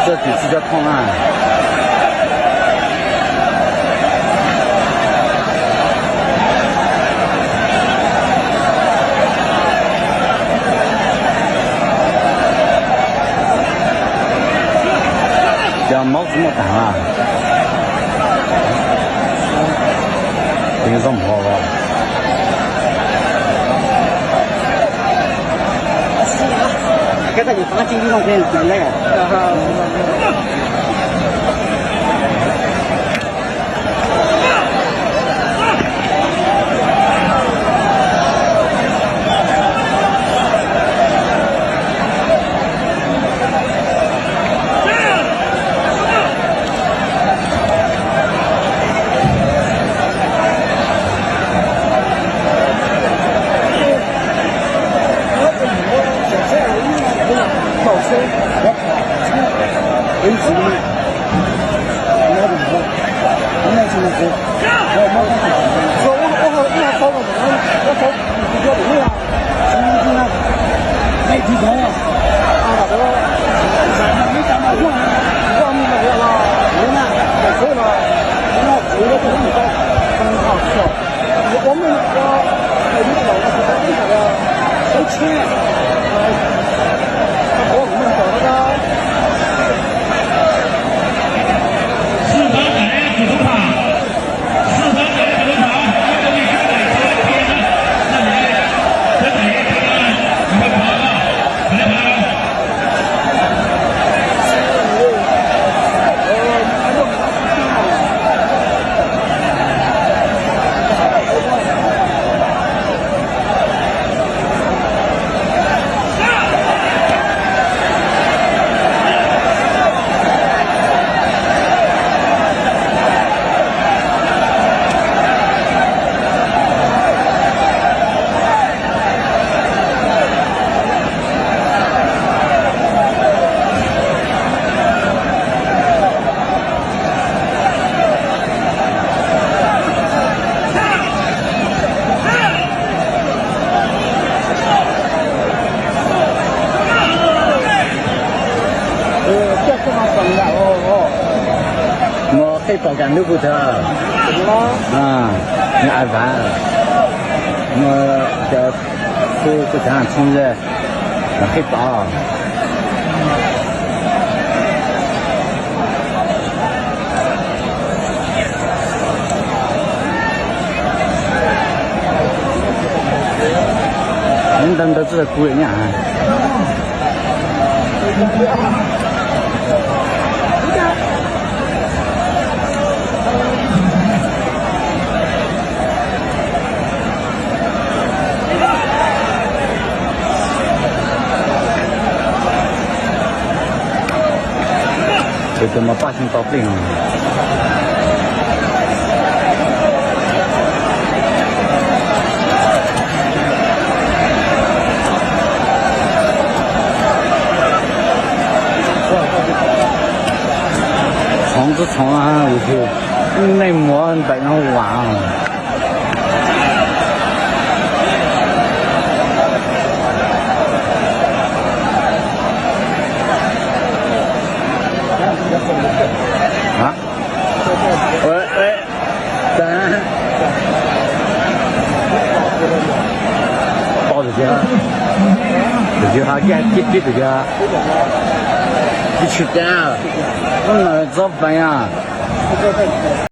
Txoj kev tsis cov thooj na. Cov mob tsis muaj taag na. Teev zoo hov los. Muaj qhib pom kam ntub kuv tag. Nws a vas, muaj cov kuv tag tshoob ze, qhib pom. Ntawd ntawd txoj kuv ni. Tus mas paj xyoo tau plig no. Txhoov txhoov, nej muab ntawm no vam. Pom tias, tias ha kiag Tib tib tus yog tib tsis tab, ub no txob peev os.